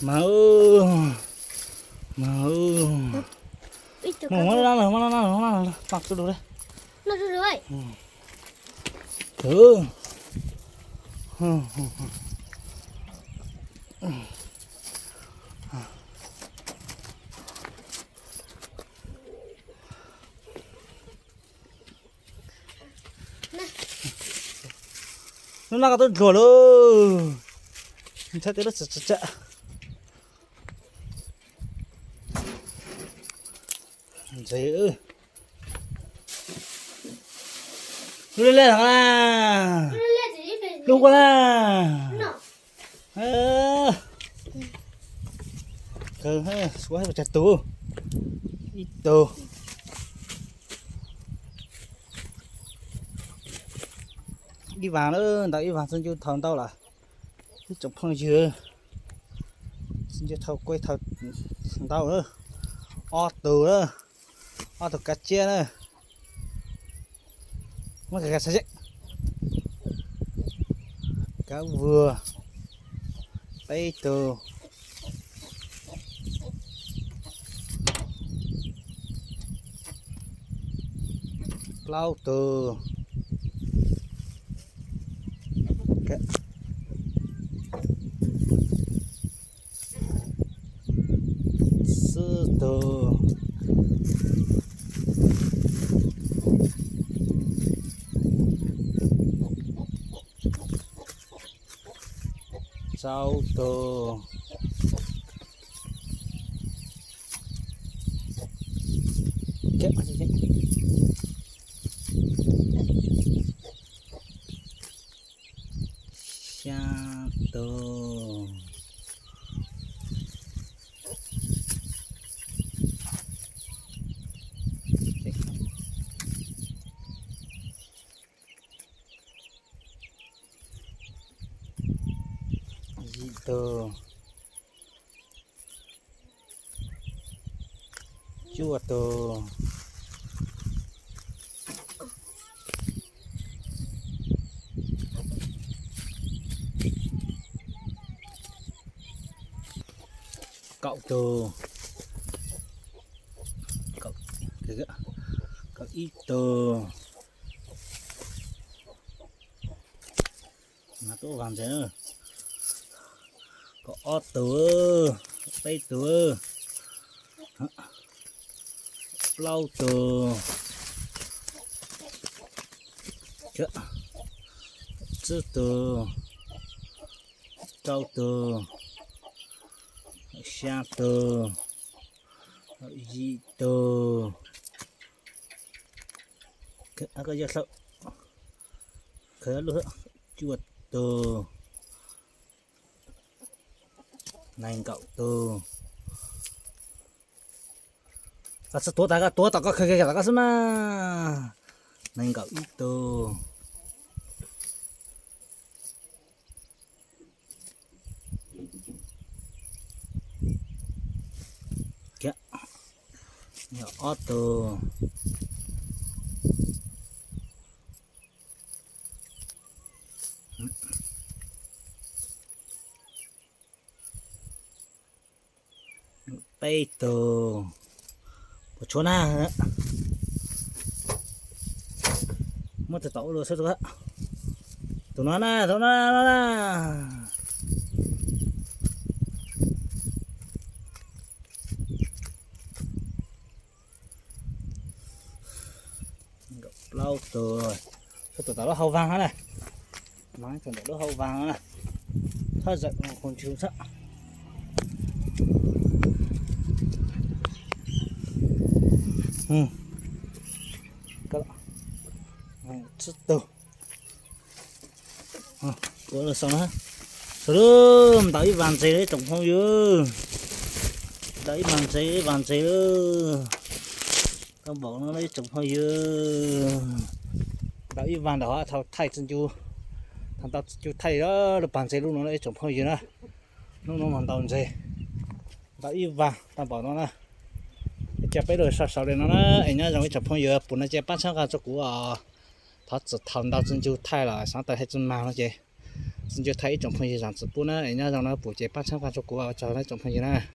Mas, mas, mas, mas, mas, mas, mas, mas, mas, Hnub no koj twb dluag lauj. Ntshai tias lub txim txim tsam ntxeev. Lub liab liab no na. Lub kua na. Kawg, suav tsawg tus. Ib tug. Ib vas na, ntaus ib vas txwj ncu thaum ntau lawm. Ib tsoom phooj ywg, txwj ncu thaum kuj thaum ntau na. Ob tug na, ob tug kav tsiab na. Muab kawg kawg saib seb. Kab vuag peb tug. Plaub tug. Tsib tug. Rau tug. Xya tug. Yim tug. Cuaj tug. Kaum tug. Kaum ib tug. Tuaj vas ntses. Kaum ob tug, peb tug, plaub tug, tsib tug, rau tug, xya tug, yim tug, cuaj tug, nees nkaum tug. Koj tsis tuav tas, koj tuav tom koj khaws khaws tom koj xwb mas. Nees nkaum ib tug. Ob tug. Peb tug. Puas tshuav na? Muab tus tom ua luaj xwb. Tus no na, tus no na. Plaub tug. Sawv tus tom lub hauv vaag na. Mas tus ntawm lub hauv vaag na. Thab zawm mus qus ntsws xwb. Tsib tug. Kuv los xaus na. Xaus lawm, ntaus ib vas ntses lawm ib tsoom phooj ywg. Ntaus ib vas ntses, ib vas ntses lawm. Tau npaum no lawm ib tsoom phooj ywg. Ntaus ib vas ntawm ho thaum thaij txi ncu, thaum ntau txi ncu thaij lawm pag ntses lub no lawm ib tsoom phooj ywg na. Hnub no mas ntaus ntses, ntaus ib vas tau npaum no na. Ces peb los sau sau li no na, es nyob zoo ib tsoom phooj ywg, pum no ces pab txhawb nqa rau kuv os. Thov txim thaum ntau txi ncu thaij los xav tawm hais tsis mag no ces Txiv Ntsws thaij ib tsoom phooj ywg zaam txim pub na, nyob zoo na, pum ces pab txhawb nqa rua kuv, ua tsaug na tsoom phooj ywg na.